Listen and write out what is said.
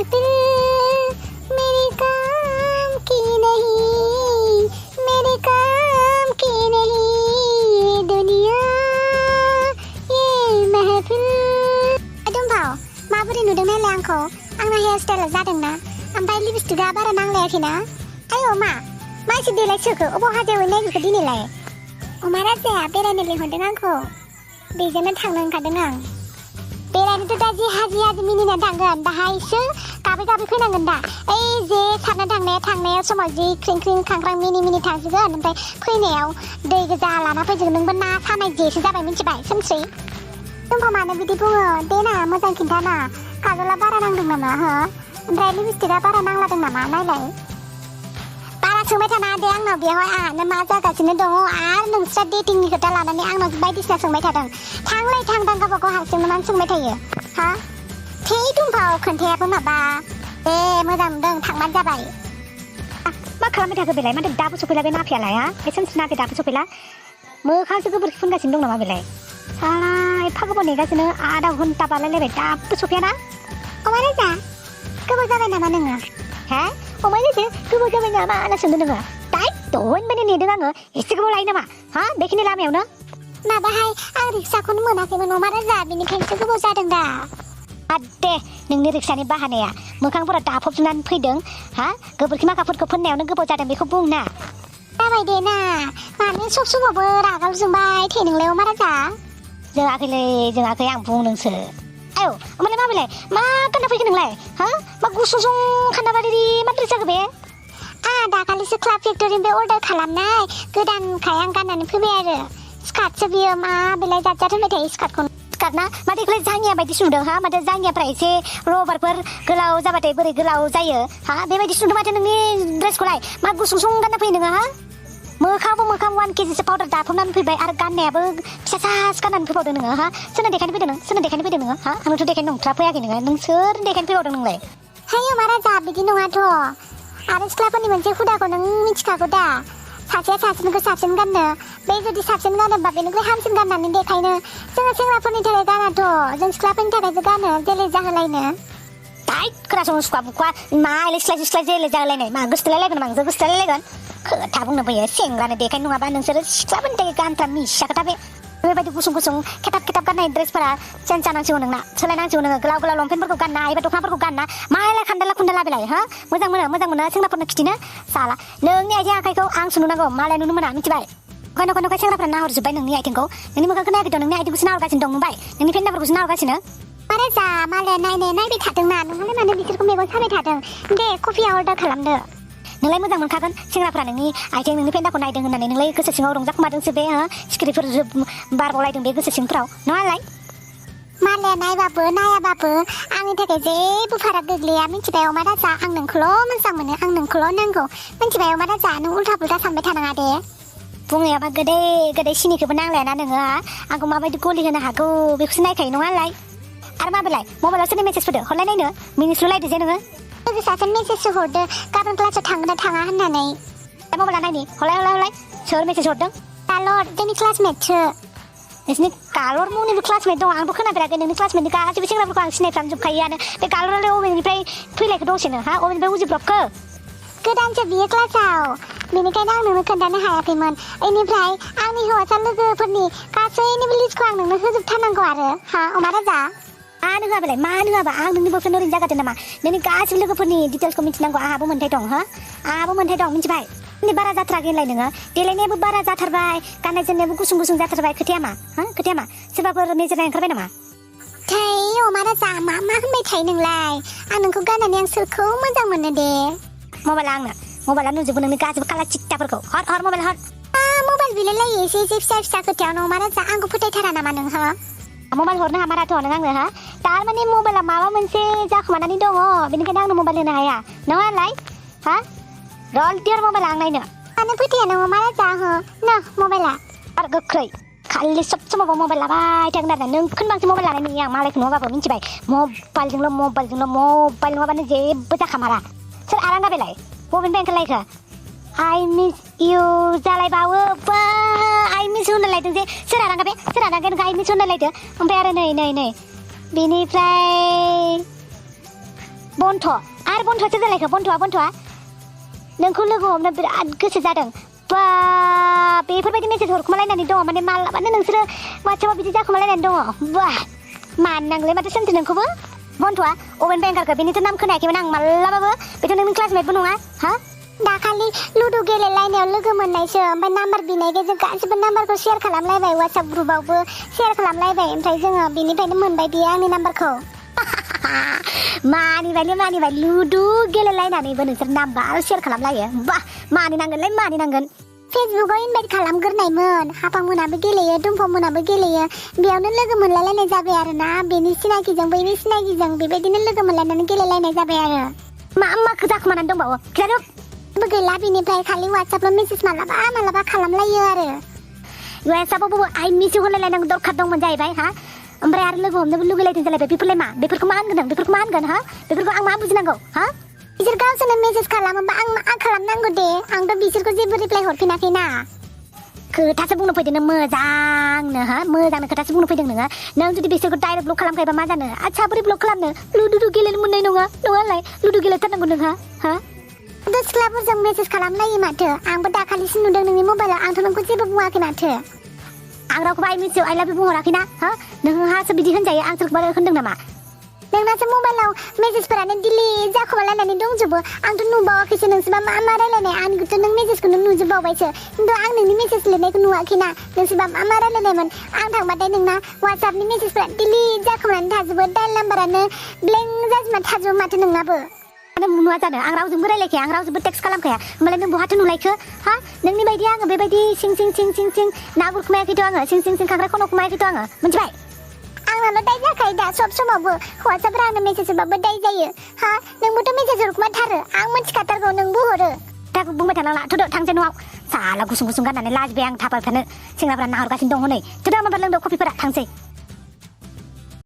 महफिल मेरे काम की नहीं मेरे काम की नहीं ये दुनिया ये महफिल दुमभाव माबोरै नुदों नायलाय आंखौ आंना हेयार स्टाइला जादोंना ओमफ्राय लिपस्टिकआ बारा नांलायाखैना आयौ मा मानसि देलाय सोरखौ अबाव हाजोआव नायगिरखो दिनैलाय अमा राजाया बेरायनो लिंहरदों आंखौ बेजोंनो थांनो ओंखारदों आं बेरायनोथ' दा जे हाजो मिनिनानै थांगोन दाहायसो गाबै फैनांगोन दा ओइ जे सारनो थांनायाव समाव जि ख्रिं ख्रिं खांख्रां मिनि थांजोबगोन ओमफ्राय फैनायाव दै गोजा लाना फैजोबगोन नोंबो ना सानाय जेसो जाबाय मिथिबाय सोमस्रि जोंखौ मानो बिदि बुङो देना मोजां खिन्थाना काजला बारा नांदों नामा हो ओमफ्राय लिपस्टिकआ बारा नांलादों नामा नायलाय बारा सोंबाय थाना दे आंनाव बेवहाय आंहानो मा जागासिनो दङ आरो नोंस्रा डेटिंनि खोथा लानानै आंनाव बायदिसिना सोंबाय थादों थांलाय थांदां गावबागाव हारसिंनो मानो सोंबाय थायो हा थै दुमभाव खोन्थायाबो माबा दे मोजां नुदों थांबानो जाबाय मा खालामबाय थाखो बेलाय माथो दाबो सफैला बे नाफियालाय हा बे सोमस्रिनाफिया दाबो सफैला मोखांसो गोबोरखि फुनगासिनो दं नामा बेलाय साला एफा गोबाव नेगासिनो आधा घन्टा बारलायलायबाय दाबो सफैयाना अमा राजा गोबाव जाबाय नामा नोङो हा अमा राजा गोबाव जाबाय नामा होनना सोंदों नोङो दाय दहायनिफ्रायनो नेदों आङो एसे गोबाव लायो नामा हा बेखिनि लामायावनो माबाहाय आं रिक्साखौनो मोनाखैमोन अमा राजा बेनिखायनोसो गोबाव जादों दा दे नोंनि रिक्सानि बाहानाया मोखांफोरा दाफबजोबनानै फैदों हा गोबोरखि माखाफोरखौ फोननायावनो गोबाव जादों बेखौ बुं ना जाबाय दे ना मानो सब समावबो रागाल जोंबाय थायो नोंलाय अमा राजा जोङाखै आं बुंदोंसो आयौ ओमफ्राय माबेलाय मा गानना फैखो नोंलाय हा मा गुसु जं खान्ना बादि माद्राय जाखो बे दाखालिसो क्लाब फेक्टरिनिफ्राय अर्डार खालामनाय गोदानखाय आं गाननानै फैबाय आरो स्कार्टसो बियो मा बेलाय जात होनबाय थायो स्कार्ट ना माथो बेखौलाय जाङिया बायदि सुदों हा माथो जाङियाफ्रा एसे रबारफोर गोलाव जाबाथाय बोरै गोलाव जायो हा बेबायदि सुदों माथो नोंनि ड्रेसखौलाय मा गुसुं सं गानना फैयो नोङो हा मोखां 1 केजिसो पाउडार दाफबनानै फैबाय आरो गाननायाबो फिसा सास गाननानै फैबावदों नोङो हा सोरनो देखायनो फैदों नोङो हा आंनोथ' देखायनो नंथ्राफैयाखै नों सोर देखायनो फैबावदों नोंलाय हाय अमा राजा बिदि नङाथ' आरो सिख्लाफोरनि मोनसे हुदाखौ नों मिथिखागौ दा सासेया सासेनिखौ साबसिन गाननो बे जुदि साबसिन गानोबा बेनिख्रुइ हामसिन गाननानै देखायनो जोङो सेंग्राफोरनि थाखाय गानाथ' जों सिख्लाफोरनि थाखायसो गानो जेले जाहोलायनो दाय खोनासं सुखा बुखा मा सिख्ला जेले जाहोलायनाय मा गोसथोलायलायगोन मा गोसथोलायलायगोन खोथा बुंनो फैयो सेंग्रानो देखायनो नङाबा नोंसोरो सिख्लाफोरनि थाखाय गानफ्रा मिसा खोथा बे बेबायदि गुसुं खेथाब गाननाय ड्रेसफोरा चेन्ज जानांसिगौ नोंना सोलायनांसिगौ नोङो गोलाव लंपेन्टफोरखौ गानना एबा दख'नाफोरखौ गानना मालाय खान्दाला खुन्दाला बेलाय हा मोजां मोनो सेंग्राफोरनो खिथिनो साला नोंनि आथिं आखाइखौ आं सुनुनांगौ मालाय नुनो मोना मिथिबाय न'खर सेंग्राफ्रा नाहरजोब्बाय नोंनि आथिंखौ नोंनि मोखांखौ नायाखैथ' नोंनि आथिंखौसो नाहरगासिनो दं नुबाय नोंनि फेन्दाफोरखौसो नाहरगासिनो आरे जा मालाया नायबाय थादोंना नोंहालाय मानो बिसोरखौ मेगन साबाय थादों दे कफिया अर्डार खालामदो नोंलाय मोजां मोनखागोन सेंग्राफ्रा नोंनि आथिं नोंनि फेन्दाखौ नायदों होननानै नोंलाय गोसो सिङाव रंजाखुमादोंसो बे सिखिरिफोर बारबावलायदों बे गोसो सिंफ्राव नङालाय मालाया नायबाबो नायाबाबो आंनि थाखाय जेबो फाराग गोग्लैया मिथिबाय अमा राजा आं नोंखौल' मोजां मोनो आं नोंखौल' नांगौ मिथिबाय अमा राजा नों उल्था पुल्था सानबाय थानाङा दे बुंनायाबा गोदै सिनिखौबो नांलायाना नोङो आंखौ माबायदि गलि होनो हागौ बेखौसो नायखायो नङालाय आरो माबेलाय मबाइलाव सोरनि मेसेज फैदो हरलायनायनो मिनिस्लुलायदो जे नोङो लोगो सासे मेसेजसो हरदो गाबोन क्लासाव थांगोन ना थाङा होननानै मबाइला नायनि हरलाय सोर मेसेज हरदों कालर जोंनि क्लासमेटसो नोंसिनि कालर मुंनिबो क्लासमेट दं आंबो खोनाफेराखै नोंनि क्लासमेटनि गासैबो सेंग्राफोरखौ आं सिनायफ्रामजोबखायोआनो बे कालरालाय अबेनिफ्राय फैलायखो दसेनो हा अबेनिफ्राय उजिब्रबखो गोदानसो बियो क्लासाव बेनिखायनो आं नोंनो खोन्थानो हायाखैमोन बेनिफ्राय आंनि हौवासा लोगोफोरनि गासैनिबो लिस्टखौ आं नोंनो होजोबथारनांगौ आरो हा अमा राजा मानो होआबालाय मानो होआबा आं नोंनि बयफ्रेन्ड ओरैनो जागारदों नामा नोंनि गासैबो लोगोफोरनि डिटेल्सखौ मिथिनांगौ आंहाबो मोन्थाय दं हा आंहाबो मोन्थाय दं मिथिबाय बारा जाथाराखैलाय नोङो देलायनायाबो बारा जाथारबाय गाननाय जोमनायाबो गुसुं जाथारबाय खोथाया मा सोरबाफोर मेजेरनाय ओंखारबाय नामा थै अमा राजा मा होनबाय थायो नोंलाय आं नोंखौ गाननानै आं सोरखौ मोजां मोनो दे मबाइला नुजोबो नोंनि गासैबो काला चिट्टाफोरखौ हर मबाइल हर मबाइल बिलायलायो एसे फिसा खोथायावनो अमा राजा आंखौ फोथायथारा नामा नोंहा मबाइल हरनो हामाराथ' नों आंनो हा थारमाने मबाइला माबा मोनसे जाखोमानानै दङ बेनिखायनो आंनो मबाइल होनो हाया नङालाय हा रल दियर मबाइला आं नायनो मानो फोथाया नोङो मा राजा हो ना मबाइला आरो गोख्रै खालि सब समाव मबाइल लाबाय थागोन आरो नोंखौनो बांसिन मबाइल लानाय नुयो आं मालायखौ नङाबाबो मिथिबाय मबाइल नङाबानो जेबो जाखामारा सोर आरांगा बेलाय बबेनिफ्राय ओंखारलायखो आइ मिस इउ जालायबावो आइ मिस होनलायदों जे सोर आरांगा नोंखौ आइ मिस होनलायदो ओमफ्राय आरो नै बेनिफ्राय बन्थ' आरो बन्थ'सो जालायखो बन्थ'आ नोंखौ लोगो हमनो बिराद गोसो जादों बा बेफोरबायदि मेसेज हरखुमालायनानै दङ माने मालाबानो नोंसोरो वाट्सएपआव बिदि जाखुमालायनानै दङ बा मानो नांगौलै माथो सोमथो नोंखौबो बन्थ'आ अबेनिफ्राय ओंखारखो बेनिथ' नाम खोनायाखैमोन आं मालाबाबो बेथ' नोंनि क्लासमेटबो नङा हा दाखालि लुदु गेलेलायनायाव लोगो मोननायसो ओमफ्राय नाम्बार बिनायखाय जों गासिबो नाम्बारखौ शेयार खालामलायबाय वाट्सएप ग्रुपआवबो शेयार खालामलायबाय ओमफ्राय जोङो बेनिफ्रायनो मोनबाय बियो आंनि नाम्बारखौ मानिबाय लुदु गेलेलायनानैबो नोंसोर नाम्बार शेयार खालामलायो बा मानिनांगोन फेसबुकआव इनभाइट खालामग्रोनायमोन हाफांमोनाबो गेलेयो दुमफांमोनाबो गेलेयो बेयावनो लोगो मोनलायलायनाय जाबाय आरो ना बेनि सिनायखिजों बैनि सिनायखिजों बेबायदिनो लोगो मोनलायनानै गेलेलायनाय जाबाय आरो मा जाखुमानानै दंबावो खिन्थु गैला बिनिफ्राय खालि वाट्सएपआव मेसेज मालाबा खालामलायो आरो वाट्सएपआवबो आइ मिस इउ होलायलायनांगौ दरखार दंमोन जाहैबाय हा ओमफ्राय आरो लोगो हमनोबो लुगैलायदों जालायबाय बेफोरलाय मा बेफोरखौ मा होनगोन हा बेफोरखौ आं मा बुजिनांगौ हा बिसोर गावसोरनो मेसेज खालामोबा आं मा खालामनांगौ दे आंथ' बिसोरखौ जेबो रिप्लाय हरफिनाखैना खोथासो बुंनो फैदों नों मोजांनो खोथासो बुंनो फैदों नोङो नों जुदि बिसोरखौ डाइरेक्ट ब्लक खालामखायोबा मा जानो आच्छा बोरै ब्लक खालामनो लुदु गेलेनो मोननाय नङालाय लुदु गेलेथारनांगौ नोंहा हा सिख्लाफोरजों मेसेज खालामलायो माथो आंबो दाखालिसो नुदों नोंनि मबाइलाव आंथ' नोंखौ जेबो बुङाखै माथो आं रावखौबो आइ मिस इउ आइ लाभ इउ बुंहराखैना हा नोंहासो बिदि होनजायो आं सोरखौबा होनदों नामा नोंनासो मबाइलाव मेसेजफोरानो डिलिट जाखोमालायनानै दंजोबो आंथ' नुबावाखैसो नोंसोरबा मा रायलायनाय आंनिखौथ' नों मेसेजखौनो नुजोबबावबायसो खिन्थु आं नोंनि मेसेज लिरनायखौ नुवाखैना नोंसोरबा मा रायलायनायमोन आं थांबाथाय नोंना वाट्सएपनि मेसेजफोरा डिलिट जाखोमानानै थाजोबो डाइल नाम्बारानो ब्लेंक जाजोबना थाजोबो माथो नोंनाबो नुवा जानो आं रावजोंबो रायलायखाया आं रावजोंबो टेक्स्ट खालामखाया होमबालाय नों बहाथो नुलायखो हा नोंनि बायदि आङो बेबायदि सिं ना गुरखुमायाखैथ' आङो सिं खांख्राइ खन'खुमायाखैथ' आङो मिथिबाय आंनाल' दाय जाखायो दा सब समावबो हौवासाफोरा आंनो मेसेज हरबाबो दाय जायो हा नोंबोथ' मेसेज हरखुमाथारो आं मिथिखाथारगौ नोंबो हरो दा बुंबाय थानांला थ'द' थांसै न'आव साला गुसुं गाननानै लाजिबाय आं थाबाय थानो सेंग्राफोरा नाहरगासिनो दं हनै थ'द' माबा लोंदो कफिफोरा थांसै